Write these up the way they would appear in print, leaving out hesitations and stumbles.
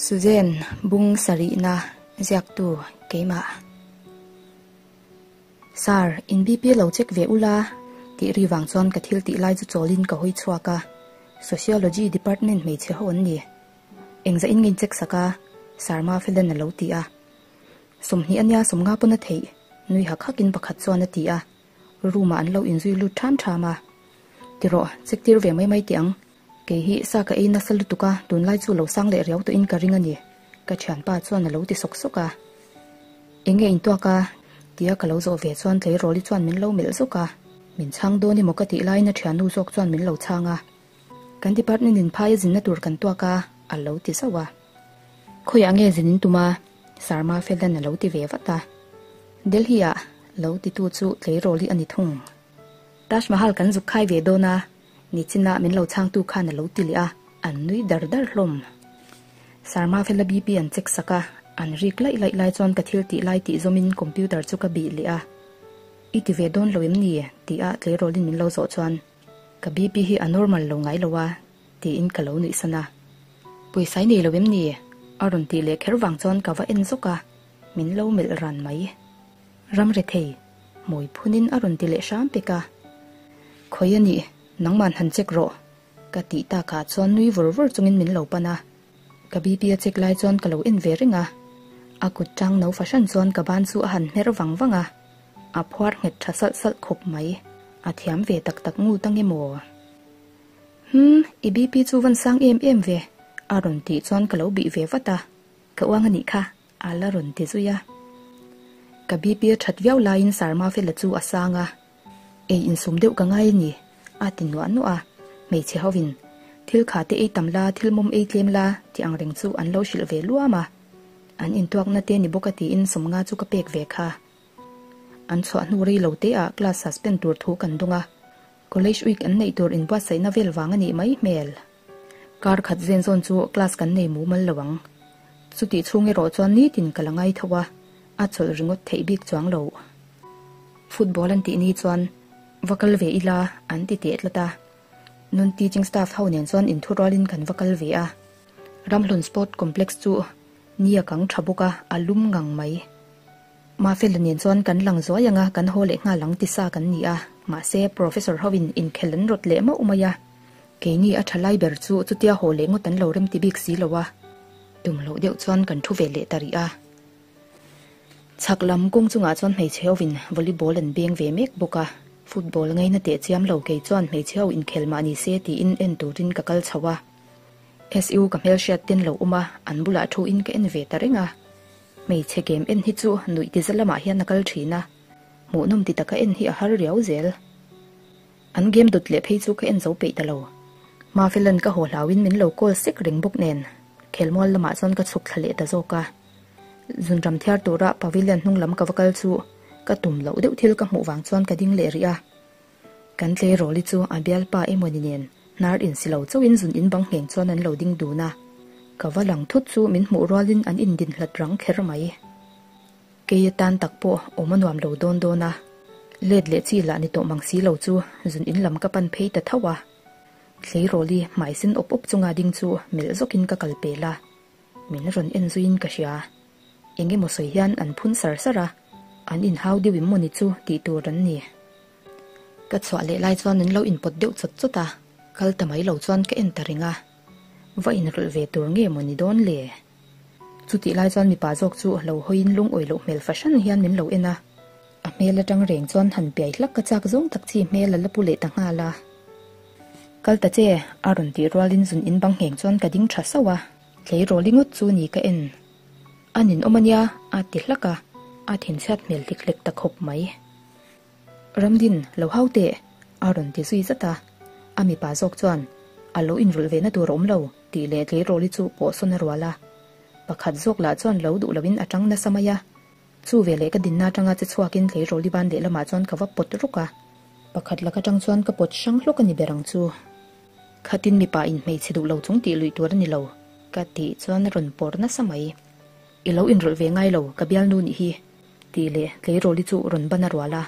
Suzanne bung sarihna ziaktu keimah. Sir, in BP lo check ve ula tih ri vang chuan ka thil tih lai chu chawlin ka hawi chhuak a, Sociology department hmeichhe ho an ni. Engzah in nge in check sak a? Sir Mafelan a lo ti a. 20 ania 50 pawn a theih, nui hak hakin pakhat chuan a ti a. Room ah an lo inzui lut ṭham ṭham a. Ti rawh, check tir ve mai mai teh ang. Kei hi sa ka ei nasa lutuk a, tunlai chu lo sang leh riau tawhin ka ring a ni, ka thianpa chuan a lo ti sawk sawk a. Enge intuak a? tia ka lo zawh ve chuan tleirawl-i chuan min lo melh zawk a. Min chhang dawn emaw ka tih laiin a thiannu zawk chuan min lo chhang a. Kan department in phai a zinna tur kan tuak a, a lo ti zauh a. Khawiah nge zin in tum a? Sarma Feldan a lo ti ve vat a. Delhi ah lo titu chu tleirawl-i a ni thung. Taj Mahal kan zuk khai ve dawn a, Nichina min lo chhangtu khan a lo ti leh a, an nui dar dar hlawm. Sarma Fela BP an check sak a, an rik laih laih lai chuan ka thil tih lai tih zawmin computer chu ka bih leh a. I ti ve dawn lo em ni? ti a tleirawlin min lo zawh chuan, Ka BP hi a normal lo ngai lo a, tiin ka lo nuih san a. Pawisa i nei lo em ni? a rawn tih leh kher vang chuan ka va en zawk a, min lo melh ran mai. Ram rethei, hmui phunin a rawn ti leh hram pek a. Khawi a nih, nangman han check rawh, ka tih takah chuan nui vur vur chungin min lo pan a. Ka BP a check lai chuan ka lo en ve reng a. A kut tang no fahran chuan ka ban chu a han hmer vang vang a. A phuar nghet tha salh salh khawp mai. A thiam ve tak tak ngut ang emaw? Humm, i BP chu van sang em em ve, a rawn tih chuan ka lo bih ve vat a. Ka uang a nih kha, a la rawn ti zui a. Ka BP a that viau laiin Sarma fela chu a sang a. Ei insum deuh ka ngai a ni, a ti nuah nuah a. Hmeichhe hovin, Thil kha te ei tam la, thil mawm ei tlem la, tih ang reng chu an lo hrilh ve luam a. An intuakna te ni bawk a tiin 50 chu ka pek ve kha. An chhuah hnu rei lo te ah class suspend tur thu kan dawng a. College week an neih tur inbuatsaihna vel vang a nih mai hmel. Kar khat zen zawn chu class kan nei mumal lo ang. Chutih chhung erawh chuan nitin ka la ngai tho a, a chawlh ringawt theih bik chuang lo. Football an tih ni chuan va kal ve ila an ti teh tlat a. Nun teaching staff ho nen chuan inthurualin kan va kal ve a. Ramhlun Sport Complex chu ni a kang tha bawk a, a lum ngang mai. Mafela nen chuan kan lang zuai anga kan haw leh nghal ang ti sa kan ni a, mahse Professor hovin inkhel an rawt leh mauh mai a. Keini a tha lai ber chu chutia haw leh ngawt an lo rem ti bik si lo a, tum loh deuh chuan kan thu ve leh ta rih a. Chhak lam kawng chungah chuan hmeichhe hovin volleyball an beng ve mek bawk a, football ngaina teh chiam lo kei chuan hmeichhe ho inkhel mah ni se tiin en turin ka kal chho a. SU ka hmelhriat ten lo awm a, an bulah thu in ka en ve ta reng a. Hmeichhe game en hi chu nuih tiza lamah hian a kal thin a, hmuhnawm ti taka en hi a har riau zel. An game dawt leh phei chu ka en zo peih ta lo. Mafelan ka haw hlauin min lo call sek reng bawk nen, khelmual lamah chuan ka chhuk thla leh ta zawk a. Zunram thiar tura pavilion hnung lam ka va kal chu ka tum loh deuh thil ka hmuh vang chuan ka ding leh rih a. Kan tleirawl-i chu a bialpa emawni nen hnar insi lo chauhin zun in bang ngheng chuan an lo ding dun a. Ka va lang thut chu min hmuh rualin an indin hlat rang kher mai. Kei atan tak pawh awm a nuam lo dawn dawn a, let leh chi lah ni tawh mang si lo chu zun in lam ka pan phei ta tho a. Tleirawl-i hmai sen awp awp chunga ding chu melh zawkin ka kal pel a, min rawn en zuiin ka hria. Eng emaw sawi hian an phun sar sar a, an inhau deuh em mawni chu tih tur an ni. Ka chhuah leh lai chuan an lo inpawt deuh chawt chawt a, kal ta mai lo chuan ka en ta reng a, va inrawlh ve tur nge mawni dawn le? Chutih lai chuan mipa zawk chu lo hawiin lungawi loh hmel fahran hian min lo en a, a hmel atang reng chuan han piai hlak ka chak zawng tak chi hmel a la pu leh ta nghal a. Kal ta che, a rawn tih rualin zun in bang ngheng chuan ka ding tha sauh a, tleirawl i ngawt chu ni ka en. A ninawm a nia, a ti hlak a, a thinchhiat hmel hlik hlek ta khawp mai. Ramdin, lo hau teh! a rawn ti zui zat a. A mipa zawk chuan, A lo inrulh ve na tur a awm lo, tih leh tleirawl-i chu pawh sawn a rual a. Pakhat zawk lah chuan lo duh loin a tang nasa mai a. Chu veleh ka dinna atanga che chhuakin tleirawl-i ban lehlamah chuan ka va pawt ruk a. Pakhat lak atang chuan ka pawt hrang hlawk a ni ber ang chu. Khatin mipa in hmeichhe duh lo chung tih luih tur a ni lo, ka tih chuan a rawn pawr nasa mai. I lo inrawlh ve ngai lo, ka bialnu nih hi, tih leh tleirawl-i chu rawn ban a rual a.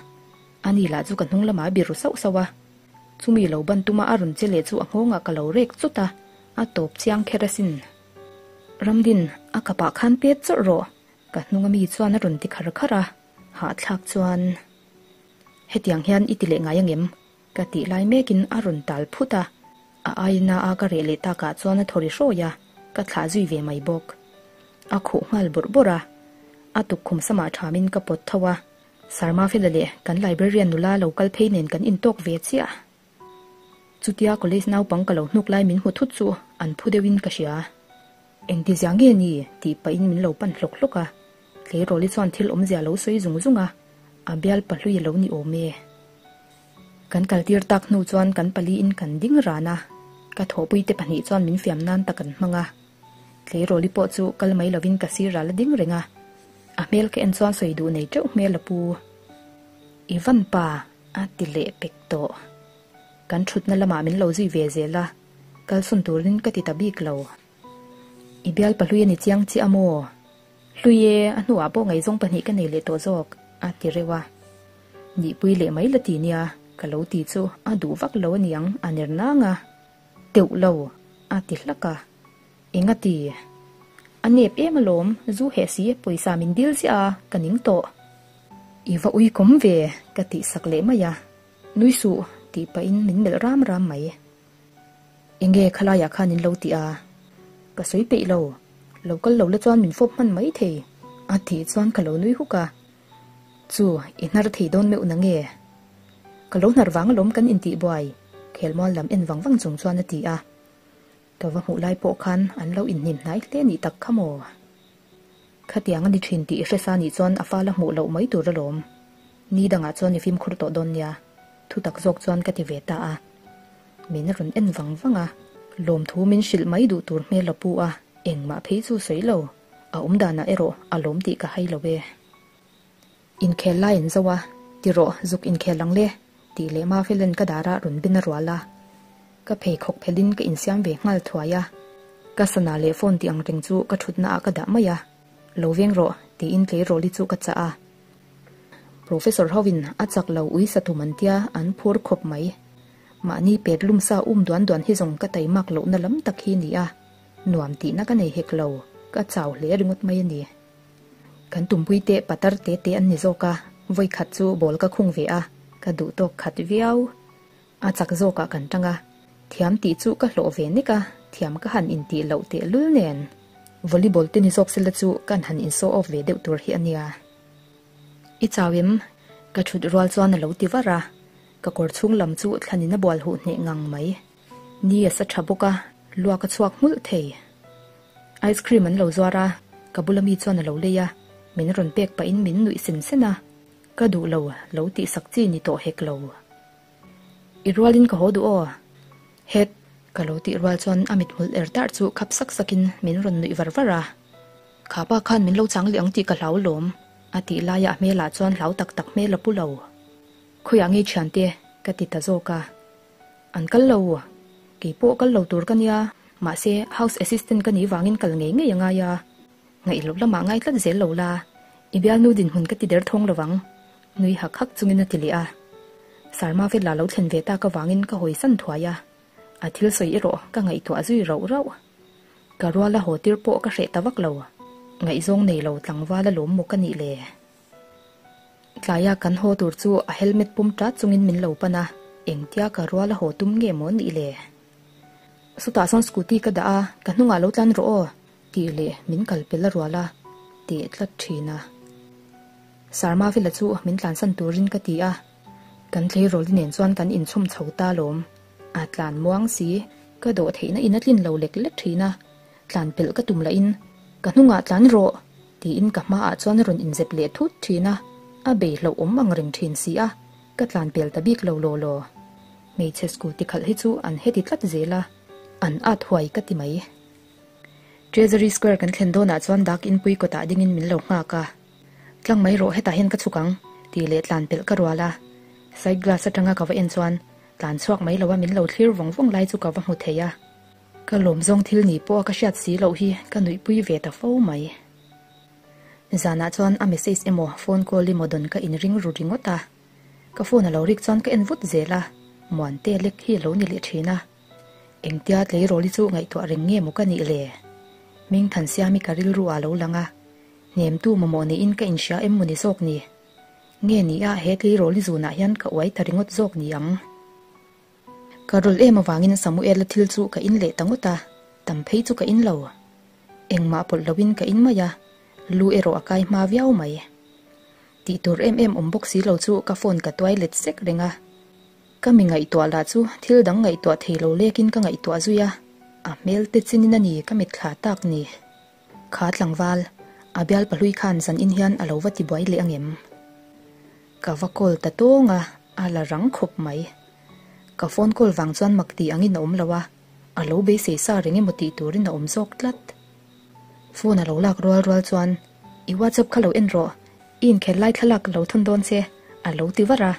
Ani lah chu ka hnung lamah a biru sauh sauh a. Chumi lo ban tuma a rawn che leh chu a nghawngah ka lo rek chawt a, a tawp chiang kher asin. Ramdin, a kapah khan pet chawrh rawh, ka hnung ami chuan a rawn ti khar khar a, hahthlak chuan, Hetiang hian i ti leh ngai angem? Ka tih lai mekin a rawn tal phut a, a aina a ka reh leh takah chuan a thaw ri hrawi a, ka thlah zui ve mai bawk. A khuh nghal bawrh bawrh a, a tukkhum samah thamin ka pawt tho a, Sarma Fela leh kan librarian nula lo kal phei nen kan intawk ve chiah. Chutia college naupang ka lo hnuk lai min hmu thut chu an phu deuhin ka hria. Engtizia nge ni? tih pahin min lo pan hlawk hlawk a, tleirawli chuan thil awmzia lo sawi zung zung a, a bial pahlui a lo ni awm e. Kan kaltir tak hnu chuan kan paliin kan ding ran a, ka thawhpuite pahnih chuan min fiam nan tak an hmang a. Tleirawli pawh chu kal mai lovin ka sir ral a ding reng a, a hmel ka en chuan sawi duh nei teuh hmel a pu. I van pa! a ti leh pek tawh. Kan thutna lamah min lo zui ve zel a, kalsawn turin ka ti ta bik lo. I bial pahlui a ni chiang chiah a maw? Hlui e, a hnuah pawh ngaihzawng pahnih ka nei leh tawh zawk, a ti reuh a. Nihpui leh mai la ti nia, ka lo ti chu a duh vak lo a niang, a ner nang a. Teuh lo, a ti hlak a. Enga ti? A nep em alawm, zu heh si, pawisa min dil ziah a, ka ning tawh. I va ui kawm ve, ka tih sak leh mai a. Nui suh, tih pahin min melh ram ram mai. Enge khalaiah khan in lo ti a? Ka sawi peih lo. Lo kal lo la chuan min fawp hman mai thei. A tih chuan ka lo nui huk a. Chu, i hnar thei dawn meuh na nge? Ka lo hnar vang alawm kan intih buai, khelmual lam en vang vang chung chuan a ti a. Ka va hmuh lai pawh khan an lo inhnim hnai hle nih tak kha maw? Khatiang a ni thin tih i hresa nih chuan a fala hmuh loh mai tur alawm. Ni dangah chuan i fimkhur tawh dawn nia, thu tak zawk chuan ka ti ve ta a. Min rawn en vang vang a, lawmthu min hrilh mai duh tur hmel a pu a, engmah phei chu sawi lo, a awm danah erawh a lawm tih ka hai lo e. Inkhel lai an zo a, ti rawh, zuk inkhel ang le, tih leh Mafelan ka darah rawn bin a rual a. Ka pheikhawk phelhin ka insiam ve nghal thuai a, ka sana leh phone tih ang reng chu ka thutna ah ka dah mai a, Lo veng rawh, tiin tleirawli chu ka chah a. Professor hovin a chak lo ui sa tum an tia an phur khawp mai. Mahni pet lum sa um duan duan hi zawng ka taimak lohna lam tak hi ni a, nuam tihna ka nei hek lo, ka chau hle ringawt mai a ni. Kan tumpui te patar te te an ni zawk a, vawi khat chu ball ka khung ve a, ka duh tawk khat viau. A chak zawkah kan tang a, thiam tih chu ka hlawh ve nek a, thiam ka han intih loh tehlul nen. Volleyball te ni zawk sela chu kan han in show off ve deuh tur hi a nia. I chau em? Ka thut rual chuan a lo ti var a, ka kawr chhung lam chu thlanin a bual huh hneh ngang mai. Ni a sa tha bawk a, luak a chhuak nghulh thei. Ice cream an lo zuar a, ka bula mi chuan a lo lei a, min rawn pek pahin min nuih sen sen a, ka duh lo, lo tihsak chi ni tawh hek lo. I rualin ka haw duh aw. Het! Ka lo tih rual chuan a mithmul er tarh chu khap sak sakin min rawn nuih var var a. Kha pa khan min lo chang leh ang tih ka hlau lawm, a tih laia a hmelah chuan hlau tak tak hmel a pu lo. Khawiah ngei thiante? ka ti ta zawk a. An kal lo. Kei pawh kal lo tur ka nia, mahse house assistant ka nih vangin kal ngei ngei a ngai a. Ngaihloh lamah ngai tlat zel lo la, i bialnu dinhmun ka ti der thawng lovang, nui hak hak chungin a ti leh a. Sarma vela lo thlen ve tak avangin ka hawi san thuai a, a thil sawi erawh ka ngaihtuah zui rauh rauh. Ka ruala haw tir pawh ka hreh ta vak lo, ngaihzawng nei lo tlangval alawm maw ka nih le? Tlaia kan haw tur chu a helmet pum tat chungin min lo pan a, engtia ka ruala haw tum nge maw nih le? Sutah sawn scooty ka dah a, ka hnungah lo tlan rawh aw. Tih leh min kal pel a rual a, teh tlat thin a. Sarma Villa chu min tlansan turin ka ti a, kan tleirawl nen chuan kan inchhum chho ta lawm. A tlan muang si, ka dawh theihna in a tlin lo lek lek thin a, tlan pelh ka tum lahin, Ka hnungah tlan rawh! tiin ka hmaah chuan a rawn inzep leh thut thin a, a bei hlauhawm ang reng thin si a, ka tlan pel ta bik lo law law. Hmeichhe scooty khalh hi chu an heti tlat zel a, an at huai ka ti mai. Treasury Square kan thlen dawnah chuan dak inpui kawtah dingin min lo nghak a. Tlang mai rawh hetah hian ka chhuk ang, tih leh tlan pelh ka rual a. Side glass atanga ka va en chuan tlan chhuak mai loa min lo thlir vawng vawng lai chu ka va hmu thei a. Ka lawm zawng thil ni pawh a ka hriat si loh hi ka nuihpui ve ta fo mai. Zanah chuan a message emaw phone call emaw dawn ka inring ru ringawt a. Ka phone a lo rik chuan ka en vut zel a, Muante lek hi a lo ni leh thin a. Engtia tleirawl hi chu ngaihtuah reng nge maw ka nih le? Hmingthansiami ka rilru ah lo lang a, hnemtu mamawh niin ka inhria em maw ni zawk ni? Nge ni a he tleirawl i zunah hian ka uai ta ringawt zawk ni ang? Ka rul em avangin Samuela thil chu ka in leh ta ngawt a, tam phei chu ka in lo. Engmah pawlh loin ka in mai a, lu erawh a kai hma viau mai. Tih tur em em awm bawk si lo chu ka phone ka tuai let sek reng a. Ka mi ngaihtuah lah chu thil dang ngaihtuah thei lo lekin ka ngaihtuah zui a, a hmel te chinin a ni ka mitthla tak ni. Kha tlangval, a bial pahlui khan zan in hian a lo va tibuai leh angem? Ka va call ta tawng a, a la rang khawp mai. Ka phone call vang chuan mak tih angin a awm lo a, a lo beisei sa reng emaw tih turin a awm zawk tlat. Phone a lo lak rual rual chuan, I WhatsApp kha lo en rawh, i inkhel lai thlalak ka lo thawn dawn che, a lo ti var a.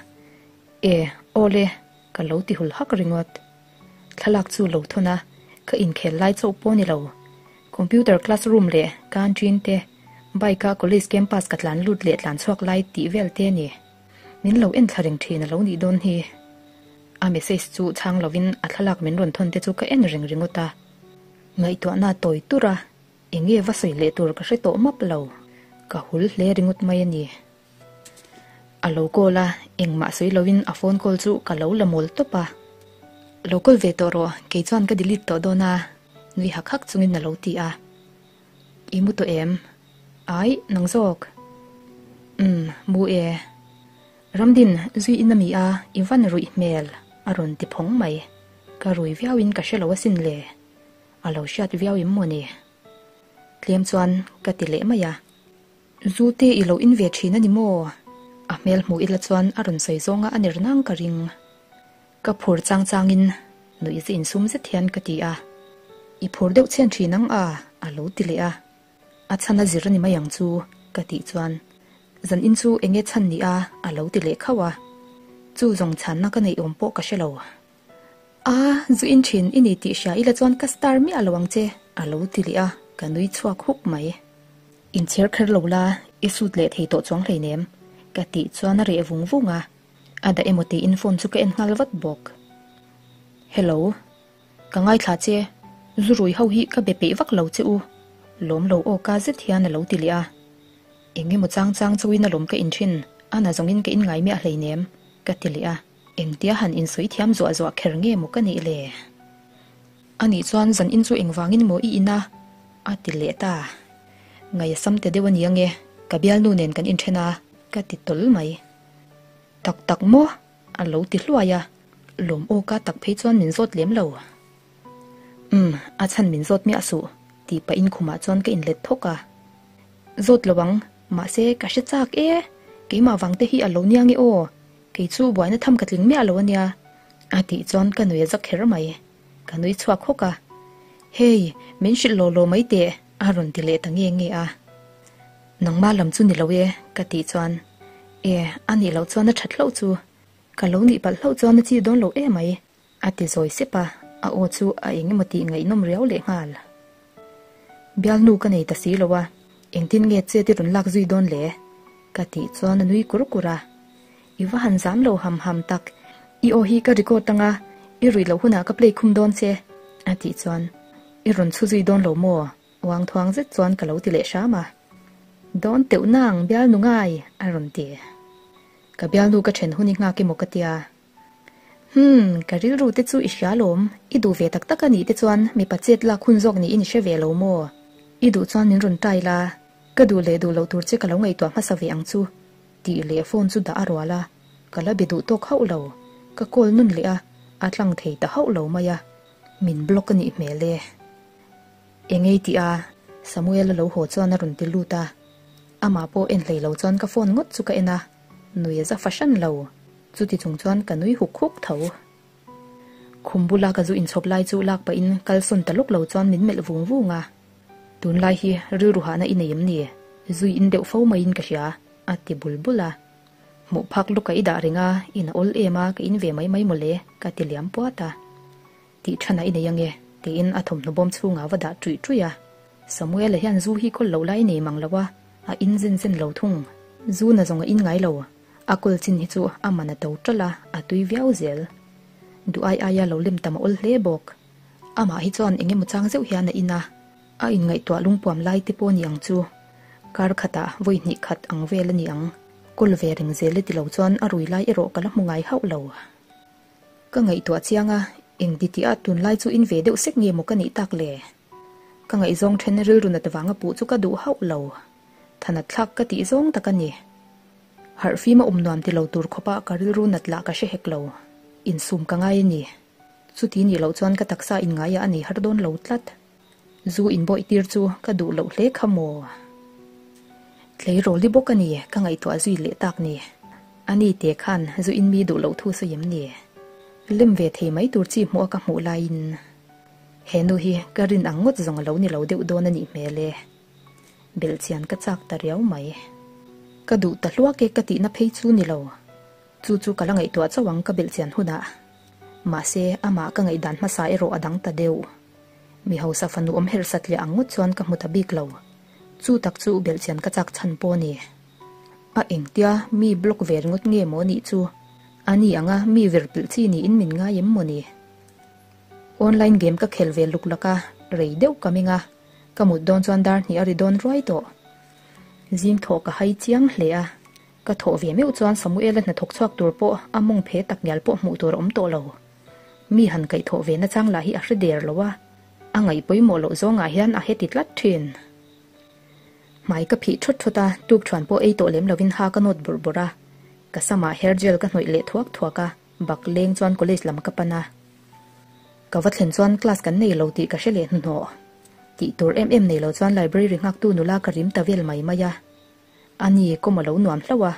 E, aw le, ka lo ti hul hak ringawt. Thlalak chu lo thawn a, ka inkhel lai chauh pawh ni lo. Computer class room leh canteen te, bike a college campus ka tlan lut leh tlan chhuak lai tih vel te a ni. Min lo en thla reng thin a lo nih dawn hi. A message chu chhang lovin a thlalak min rawn thawn te chu ka en reng ringawt a. Ngaihtuahna tawi tur a, enge va sawi leh tur ka hre tawh map lo. Ka hul hle ringawt mai a ni. A lo call a, engmah sawi lovin a phone call chu ka lo la mawl tawp a. Lo call ve tawh rawh, kei chuan ka delete tawh dawn a, nui hak hak chungin a lo ti a. I mu tawh em? Ai, nang zawk. Umm, mu e. Ramdin, zui in a mi a, i van ruih hmel, a rawn ti phawng mai. Ka rui viauin ka hre lo asin le. A lo hriat viau em maw ni? Tlem chuan ka ti leh mai a. Zu te i lo in ve thin a ni maw? A hmel hmuh ila chuan a rawn sawi zawnga a ner nang ka ring. Ka phur chang changin nuih ze insum zet hian ka ti a. I phur deuh chhian thin ang a, a lo ti leh a. A chhan a zir a ni mai ang chu, ka tih chuan zan in chu enge chhan ni a, a lo ti leh khauh a. Chu zawng chhanna ka neih awm pawh ka hre lo. A, zu in thin i ni tih hria ila chuan ka star miah lo ang che, a lo ti leh a, ka nui chhuak huk mai. Inchhir kher lo la, i sut leh thei tawh chuang hleinem, ka tih chuan a reh vung vung a, a dah emaw tiin phone chu ka en nghal vat bawk. Hello, ka ngaithla che, zu rui ho hi ka be peih vak lo che u, lawm lo aw ka zet hian a lo ti leh a. Eng emaw chang chang chauhin alawm ka inthin, a na zawngin ka inngai miah hleinem, ka ti leh a. Engtia han insawi thiam zuah zuah kher nge maw ka nih le? Anih chuan zan in chu engvangin maw i in a? A ti leh ta. Ngaih a sam te deuh a ni ange, ka bialnu nen kan inthen a, ka ti tawl mai. Tak tak maw? A lo ti hluai a, lawm aw ka tak phei chuan min zawt lem lo. Umm, a chhan min zawt miah suh, tih pahin khumah chuan ka inlet thawk a. Zawt lo ang, mahse ka hre chak e, keimah vang te hi a lo nia nge aw, Kei chu buaina tham ka tling miah lo ania, a tih chuan ka nui a za kher mai. Ka nui chhuak hawk a. Hei, min hrilh law law mai teh, a rawn ti leh ta nge nge a. Nangma lam chu ni lo e, ka tih chuan. E, a nih loh chuan a that hlauh chu. Ka lo nih palh hlauh chuan a chi dawn lo e mai, a ti zawi sep a, a aw chu a eng emaw tih ngaihnawm riau leh nghal. Bialnu ka nei ta si lo a, engtin nge chet i rawn lak zui dawn le? Ka tih chuan a nui kur kur a. I va han zam lo ham ham tak, i aw hi ka record anga, i ruih loh hunah ka play khum dawn che, a tih chuan, I rawn chhu zui dawn lo maw? Uang thuang zet chuan ka lo ti leh hram a. Dawn teuh nang, bialnu ngai, a rawn ti. Ka bialnu ka then hun i nghak emaw ka tia. Humm, ka rilru te chu i hria lawm, i duh ve tak tak a nih te chuan mipa chet lak hun zawk niin i hre ve lo maw? I duh chuan min rawn tai la, ka duh leh duh loh tur che ka lo ngaihtuah hmasa ve ang chu, tih leh phone chu dah a rual a, ka la be duh tawk hauh lo, ka call nun leh a, a tlang thei ta hauh lo mai a, min block a nih hmel e. Engei tih a, Samuel a lo haw chuan a rawn ti lut a, amah pawh en hlei lo chuan ka phone ngawt chu ka en a, nui a za fahran lo, chuti chung chuan ka nui huk huk tho. Khum bula ka zu inchhawp lai chu lak pahin kal sawn ta lawk lo chuan min melh vung vung a, Tunlai hi rilru hahna i nei em ni? Zui in deuh fo maiin ka hria, a ti bul bul a. Hmuh phak lawk a i dah reng a, in a awl em a, ka in ve mai mai mawle, ka ti liam puat a. Tih than a i nei ange, tiin a thawmhnaw bawm chhungah va dah ṭuih ṭuih a. Samuela hian zu hi kawl loh lai nei mang lo a, a in zen zen lo thung. Zu na zawng a in ngai lo, a kawl chin hi chu a man a to ṭalh a, a tui viau zel. Duh ai aia lo lem tam a awl hle bawk. Amah hi chuan eng emaw chang zeuh hian a in a. A inngaihtuah lungpuam lai te pawh a ni ang chu. Kar khatah vawi hnih khat ang vel a ni ang. Kawl ve reng zel e ti lo chuan a rui lai erawh ka la hmu ngai hauh lo. Ka ngaihtuah chiang a, eng ti tih a tunlai chu in ve deuh sek nge maw ka nih tak le? Ka ngaihzawng then rilru nat vanga puh chu ka duh hauh lo. Thanat thlak ka tih zawng tak a ni. Harh fim a awm nuam ti lo tur khawpa ka rilru nat lah ka hre hek lo. Insum ka ngai a ni. Chuti nih loh chuan ka taksa inngaiah a nei har dawn lo tlat. Zu inbawih tir chu ka duh loh hle kha maw? Tleirawl i bawk a ni ka ngaihtuah zui leh tak ni. A ni te khan zu in mi duh loh thu sawi em ni? Lem ve thei mai tur chi hmuh a ka hmuh laiin he nu hi ka rin ang ngawt zawng a lo ni lo deuh dawn a nih hmel e. Belhchian ka chak ta riau mai. Ka duh ta hluak e ka tihna phei chu ni lo. Chu chu ka la ngaihtuah chauh ang ka belhchian hunah. Mahse amah ka ngaihdan hmasa erawh a dang ta deuh. Mi hausa fanu awm herh sat leh ang ngawt chuan ka hmu ta bik lo. Chu tak chu belhchian ka chak chhan pawh a ni. A engtia mi block ve ringawt nge maw nih chu? A ni anga mi vir pilh chi niin min ngai em maw ni? Online game ka khel ve luk lak a, rei deuh ka meng a, ka mut dawn chuan dar hnih a ri dawn ruai tawh. Zing thawh ka hai chiang hle a, ka thawh ve meuh chuan Samuela hnathawk chhuak tur pawh a mawng phe tak ngial pawh hmuh tur a awm tawh lo. Mi han kaihthawh ve na chang lah hi a hre der lo a, a ngaih pawimawh loh zawngah hian a heti tlat thin. Hmai ka phih thawt thawt a, tuk thuan pawh ei tawh lem lovin ha ka nawt bawrh bawrh a, ka samah hair gel ka hnawih leh thuak thuak a, bak leng chuan college lam ka pan a. Ka va thlen chuan class kan nei lo tih ka hre leh hnuhnawh. Tih tur em em nei lo chuan library nghaktu nula ka rim ta vel mai mai a. A ni, kawm a lo nuam hlauh a,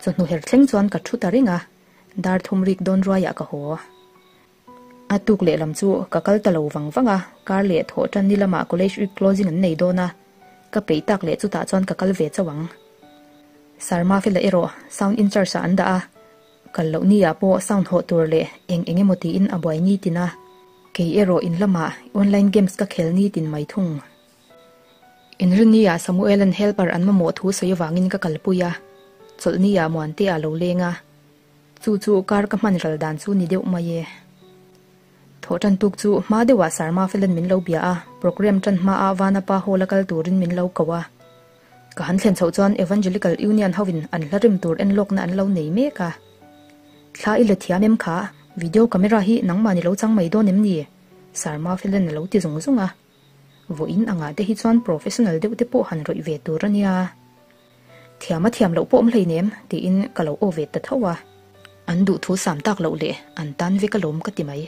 chawhnu her thleng chuan ka thu ta reng a. Dar thum rik dawn ruaiah ka haw. A tuk lehlam chu ka kal ta lo vang vang a, kar leh thawh tan ni lamah college week closing an nei dawn a, ka peih tak leh chutah chuan ka kal ve chauh ang. Sir Mafela erawh sound in charge ah an dah a, kal loh ni ah pawh sound hawh tur leh eng eng emaw tiin a buai ni tin a, kei erawh in lamah online games ka khel ni tin mai thung. Inrinni ah Samuel-a'n helper an mamawh thu sawi avangin ka kalpui a, chawlhni ah Muante ah lo leng a, chu chu kar ka hman ral dan chu ni deuh mai e. Thawh tan tuk chu hma deuhah Sarma Felan min lo bia a, program tan hma ah Vanapa Hall a kal turin min lo ko a. Ka han thlen chhoh chuan Evangelical Union ho in an hla rem tur en lawkna an lo nei mek a. Thla i la thiam em kha, video camera hi nangmah ni lo chang mai dawn em ni? Sarma Felan a lo ti zung zung a. Vawiin angah te hi chuan professional deuh te pawh han rawih ve tur a nia. Thiam a thiam loh pawh awm hleinem tiin ka lo aw ve ta tho a. An duh thu sam tak loh leh an tan vek alawm ka ti mai.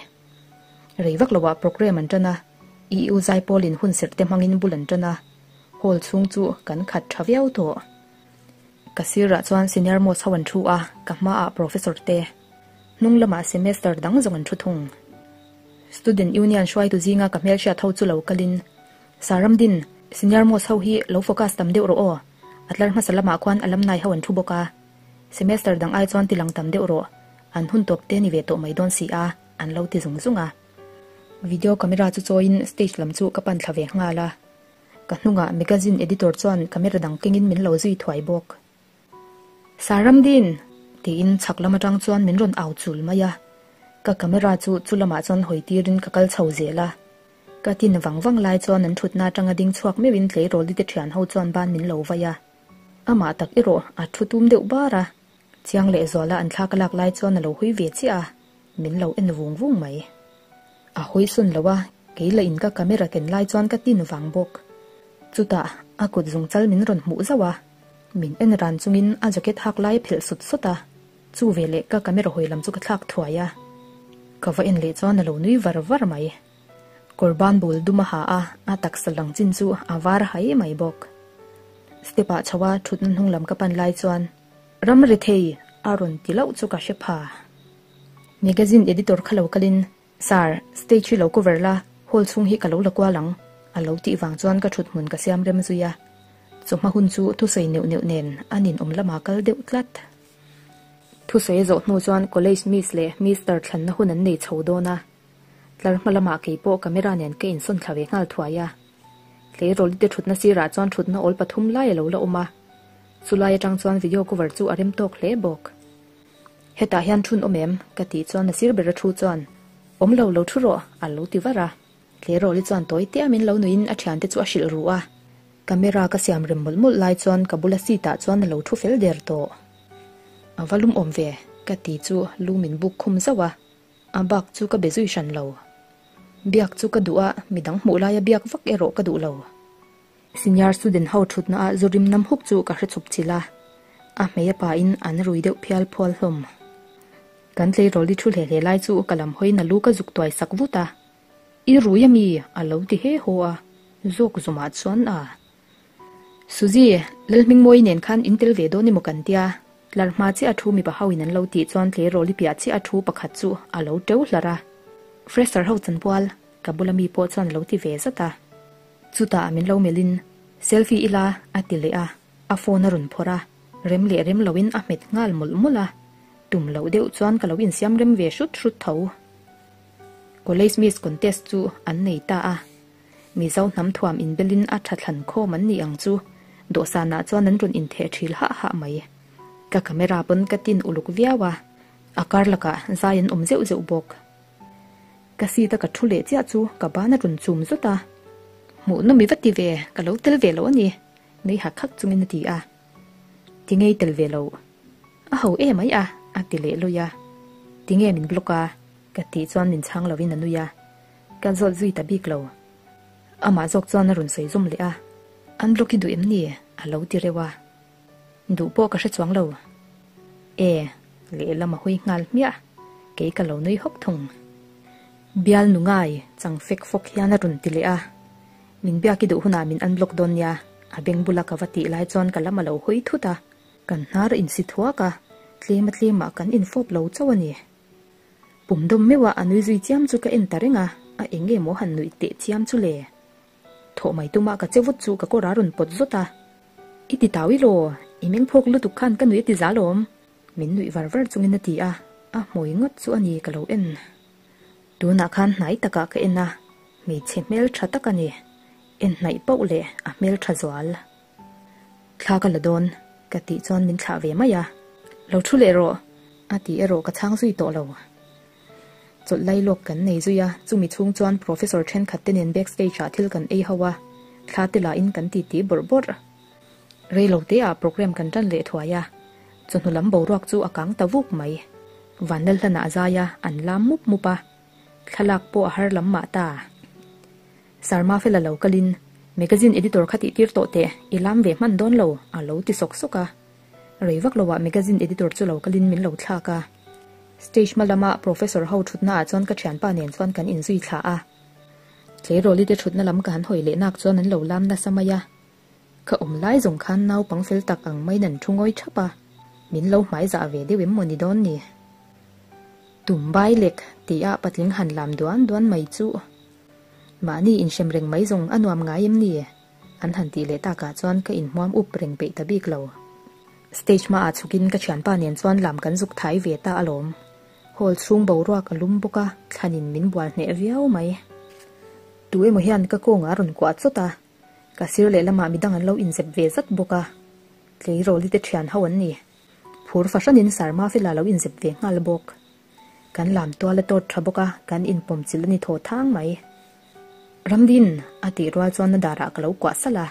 Rei vak loah program an tan a, EU Zaipawlin hun serh te hmangin bul an tan a, hall chhung chu kan khat tha viau tawh. Ka sirah chuan senior most ho an thu a, ka hmaah professor te. Hnung lamah semester dang zawng an thu thung. Student Union hruaitu zinga ka hmelhriat ho chu lo kalin, Sir Ramdin, senior most ho hi lo focus tam deuh rawh aw. A tlar hmasa lamah khuan alumni ho an thu bawk a. Semester dang ai chuan tilang tam deuh rawh. An hun tawp te ni ve tawh mai dawn si a, an lo ti zung zung a. Video camera chu chawiin stage lam chu ka pan thla ve nghal a. Ka hnungah magazine editor chuan camera dang kengin min lo zui thuai bawk. Sir Ramdin! tiin chhak lam atang chuan min rawn au chul mai a. Ka camera chu chu lamah chuan hawi tirin ka kal chho zel a. Ka tin vang vang lai chuan an thutna atanga ding chhuak meuhin tleirawl te thian ho chuan ban min lo vai a. Amah tak erawh a thu tum deuh bar a. Chiang leh zuala an thla ka lak lai chuan a lo hui ve chiah a, min lo en vung vung mai. A hawi sawn lo a, kei lah in ka camera ken lai chuan ka tin vang bawk. Chutah a kut zung chal min rawn hmuh zauh a. Min en ran chungin a jacket hak lai a phelh sut sut a, chu veleh ka camera hawi lam chu ka thlak thuai a. Ka va en leh chuan a lo nui var var mai. Kawr ban bul dum a ha a, a taksa lang chin chu a var hai mai bawk. Step ah chho a thutna hnung lam ka pan lai chuan Ram rethei a rawn ti loh chu ka hre pha. Magazine editor kha lo kalin Sir, stage hi lo cover la, hall chhung hi ka lo la kual ang, a lo tih vang chuan ka thut hmun ka siam rem zui a. Chawhma hun chu thusawi neuh neuh nen a ninawm lama kal deuh tlat. Thusawi a zawh hnu chuan college miss leh mister thlanna hun an nei chho dawn a. Tlar hma lamah kei pawh camera nen ka insawn thla ve nghal thuai a. Tleirawl te thutna sirah chuan thutna awl pathum lai a lo la awm a. Chulai atang chuan video cover chu a rem tawk hle bawk. Hetah hian thun awm em? Ka tih chuan a sir ber a thu chuan, Awm lo lo thu rawh, a lo ti var a. Tlerawli chuan tawi tia min lo nuiin a thiante chu a hrilh ru a. Camera ka siam rem mawlh mawlh lai chuan ka bula seat ah chuan a lo thu fel der tawh. A va lum awm ve, ka ti chu lu min buk khum zauh a, a bak chu ka be zui hran lo. Biak chu ka duh a, midang hmuh laia biak vak erawh ka duh lo. Senior student ho thutna ah zu rim nam huk chu ka hre chhup chilh a, a hmei a pa in an rui deuh phial phual hlawm. Kan tleirawl i thu hle hle lai chu ka lam hawiin a lu ka zuk tuai sak vut a, I rui ami? a lo ti he haw a, zawk zawmah chuan a. Suzy, Lalhmingmawi nen khan in tel ve dawn emaw kan tia, tlar hma chiah a thu mipa ho in an lo tih chuan tleirawl i piah chiah a thu pakhat chu a lo teu hlar a. Fresher ho chanpual, ka bula mi pawh chuan a lo ti ve zat a. Chutah min lo melhin, Selfie ila, a ti leh a, a phone a rawn phawrh a, rem leh rem loin a hmet nghal mawlh mawlh a, tum loh deuh chuan ka lo insiam rem ve hrut hrut tho. College Miss Contest chu an nei ta a, Mizo hnam thuam inbelin a tha thlan khawm an ni ang chu, dawhsanah chuan an rawn intheh thil hah hah mai. Ka camera pawn ka tin uluk viau a, a kar lakah zai an awm zeuh zeuh bawk. Ka seat a ka thu leh chiah chu ka ban a rawn chum zawt a, Hmuh nawm i va ti ve, ka lo tel ve lo a ni, nui hak hak chungin a ti a. Ti ngei tel ve lo. A ho em ai a, a ti leh lui a. Ti nge min block a? Ka tih chuan min chhang lovin a nui a. Ka zawt zui ta bik lo. Amah zawk chuan a rawn sawi zawm leh a, An block i duh em ni? A lo ti reuh a. Duh pawh ka hre chuang lo. E, lehlam a hawi nghal hmiah, kei ka lo nui hawk thung. Bial nu ngai, chang fek fawk hian a rawn ti leh a. Min biak i duh hunah min unblock dawn nia, a beng bula ka va tih lai chuan ka lam a lo hawi thut a. Kan hnar a insi thuak a, tlema tlemah kan infawp lo chauh a ni. Pum dawm meuh a a nui zui chiam chu ka en ta reng a, a eng nge maw han nuih teh chiam chu le? Thawh mai tuma ka che vut chu ka kawr a rawn pawt zawt a. I ti tau i law, i meng phawk lutuk khan ka nuih a ti za lawm. Min nuih var var chungin a ti a, a hmui ngawt chu a ni ka lo en. Tunah khan hnai takah ka en a, hmeichhe hmel tha tak a ni. En hnaih pauh leh a hmel tha zual. Thla ka la dawn, ka tih chuan min thlah ve mai a. Lo thu leh rawh, a tih erawh ka chhang zui tawh lo. Chawlh lai lawk kan nei zui a, chumi chhung chuan Professor thenkhat te nen backstage ah thil kan ei ho a, thla te lahin kan ti ti bawrh bawrh. Rei lo te ah program kan tan leh thuai a, chawhnu lam boruak chu a kang ta vuk mai. Vanlalhlanah a zai a, an lam mup mup a, thlalak pawh a har lam mah ta. Sarma fela lo kalin, Magazine editor kha tihtir tawh teh, i lam ve hman dawn lo, a lo ti sawk sawk a. Rei vak loah magazine editor chu lo kalin min lo thlak a. Stage hma lama professor ho thutna ah chuan ka thianpa nen chuan kan inzui thla a. Tleirawl-i te thutna lam ka han hawi leh nak chuan an lo lam nasa mai a. Ka awm lai zawng khan naupang fel tak ang maiin an thu ngawi thap a, min lo hmai zah ve deuh em maw ni dawn ni? Tum bai lek tih ah patling han lam duan duan mai chuh. Mahni inhrem reng mai zawng a nuam ngai em ni? An han tih leh takah chuan ka inhmuam up reng peih ta bik lo. Stage hmaah chhukin ka thianpa nen chuan lam kan zuk thai ve ta alawm. Hall chhung boruak a lum bawk a, thlanin min bual hneh viau mai. Tu emaw hian ka kawngah a rawn kuah chawt a, ka sir lehlamah midang an lo inzep ve zat bawk a. Tleirawl-i te thian ho an ni. Phur fahranin Sarma fela lo inzep ve nghal bawk. Kan lam tual a tawt tha bawk a, kan inpawm chilh a ni thaw thang mai. Ramdin, a tih rual chuan a darah ka lo kuah salh a.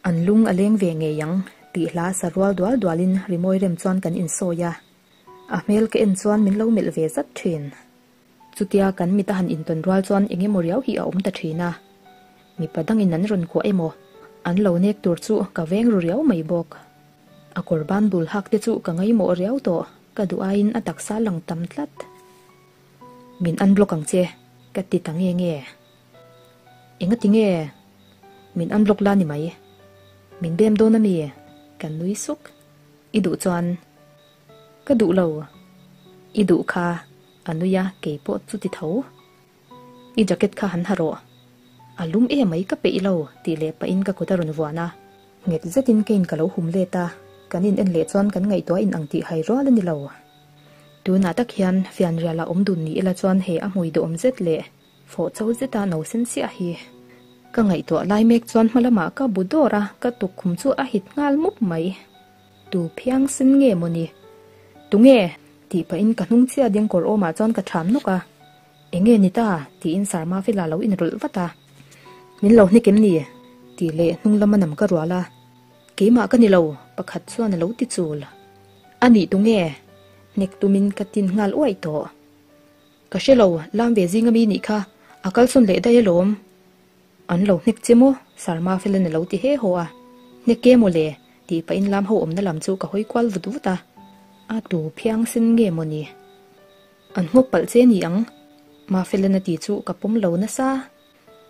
An lung a leng ve ngei ang, tih hla sa rual dual dualin rimawi rem chuan kan insawi a. A hmel ka en chuan min lo melh ve zat thin. Chutia kan mit a han intawn rual chuan eng emaw riau hi a awm ta thin a. Mipa dangin an rawn kuah emaw, an lo nek tur chu ka veng ru riau mai bawk. A kawr ban bul hak te chu ka ngaimawh riau tawh, ka duh aiin a taksa lang tam tlat. Min unblock ang che, ka ti ta nge nge. Engati nge? Min unblock la ni mai. Min bem dawn ami? Ka nui suk. I duh chuan. Ka duh lo. I duh kha, a nui a, keipawh chu ti tho. I jacket kha han ha rawh. A lum e mai ka peih lo tih leh pahin ka kut a rawn vuan a. Nghet zetin kein ka lo hum let a, kan in en leh chuan kan ngaihtuah in ang tih hai rual a ni lo. Tunah tak hian fianrial ah awm dun ni ila chuan he a hmui duhawm zet leh fawh cho zeta no sen chiah hi. Ka ngaihtuah lai mek chuan hma lamah ka bu dawr a, ka tukkhum chu a hit nghal mup mai. Tu phiang sen nge maw ni? Tunge? tih pahin ka hnung chiah ding kawr awmah chuan ka ṭham nawk a. Enge ni ta? tiin Sarma Fela lo inrawlh vat a. Min lo hnek em ni? tih leh hnung lama nam ka rual a. Keimah ka ni lo, pakhat chuan a lo ti chul. A nih tunge? Hnek tumin ka tin nghal uaih tawh. Ka hre lo, lam ve zing ami nih kha, a kalsawn leh daih alawm. An lo hnek che maw? Sarma Felan a lo ti he haw a. Hnek e maw le? tih pahin lam ho awmna lam chu ka hawi kual vut vut a. A tu phiangsen nge maw ni? An nghawk palh che ni ang? Mafelan a ti chu ka pawm lo nasa.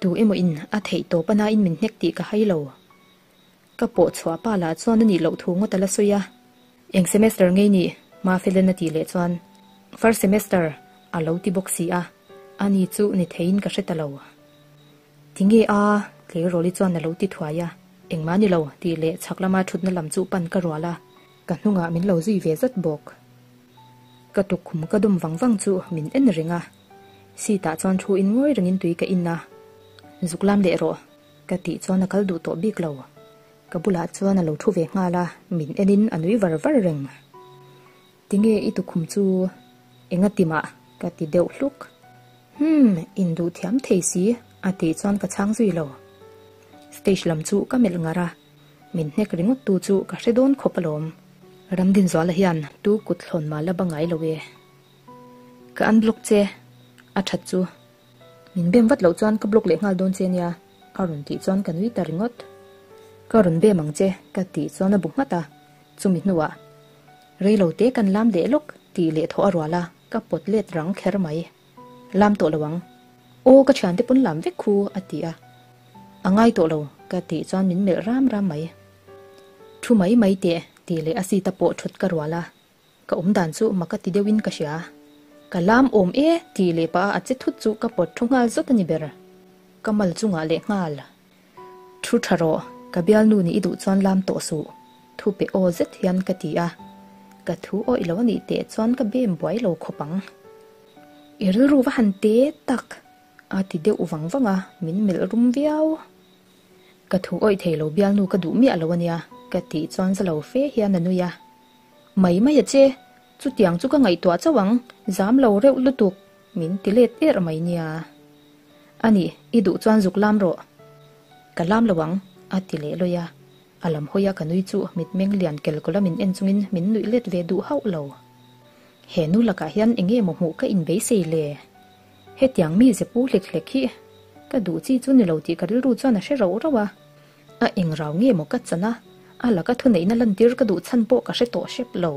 Tu emaw in a theih tawp a nain min hnek tih ka hai lo. Ka pawh chhuah pa lah chuan a nih loh thu ngawt a la sawi a. Eng semester ngei nih? Mafelan a tih leh chuan First semester a lo ti bawk si a, ani chu ni theiin ka hre ta lo. Tinge a? Tleirawli chuan a lo ti thuai a. Engmah ni lo tih leh chhak lama thutna lam chu pan ka rual a, ka hnungah min lo zui ve zat bawk. Ka tukkhum ka dawm vang vang chu min en reng a, seat ah chuan thu in ngawi rengin tui ka in a, zuk lam leh rawh ka tih chuan a kal duh tawh bik lo. Ka bulah chuan a lo thu ve nghal a, min en in a nui var var reng. Tinge i tukkhum chu enga ti mah ka ti deuh hluk. Humm, in duh thiam thei si a tih chuan ka chhang zui lo. Stage lam chu ka melh ngar a. Min hnek ringawt tu chu ka hre dawn khawp alawm. Ramdinzuala hian tu kut thlawn mah la ba ngai lo e. Ka unblock che, a that chu. Min bem vat loh chuan ka block leh nghal dawn che nia, a rawn tih chuan ka nui ta ringawt. Ka rawn bem ang che, ka tih chuan a bu nghat a, chumi hnuah rei lo te kan lam leh lawk tih leh thawh a rual a, ka pawt let rang kher mai. Lam tawh lo ang. Aw ka thiante pawn lam vek khu, a ti a. A ngai tawh lo, ka tih chuan min melh ram ram mai. Thu mai mai teh, tih leh a seat a pawh thut ka rual a. Ka awm dan chu mak a ti deuhin ka hria. Ka lam awm e, tih leh pah a a che thut chu ka pawt thu nghal zawt a ni ber. Ka mal chungah leh nghal. Thu tha rawh, ka bialnu nih i duh chuan lam tawh suh, thu pe aw zet hian ka ti a. Ka thu awih lo a nih teh chuan ka bem buai lo khawp ang. I rilru va han te tak! A ti deuh vang vang a, min melh rum viau. Ka thu awih thei lo bialnu ka duh miah lo ania, ka tih chuan za lo fe hian a nui a. Mai mai a che, chutiang chu ka ngaihtuah chauh ang, zam lo reuh lutuk, min ti let er mai nia. A nih, i duh chuan zuk lam rawh. Ka lam lo ang, a ti leh lawi a. A lam hawi a ka nui chu mitmeng lian kelkawla min en chungin min nuih let ve duh hauh lo. He nu lakah hian eng nge maw hmuh ka inbeisei le? Hetiang mi ze pu hlek hlek hi ka duh chi chu ni lo tih ka rilru chuan a hre rauh rauh a. A eng rau nge maw ka chan a, a laka thuneihna lantir ka duh chhan pawh ka hre tawh hrep lo.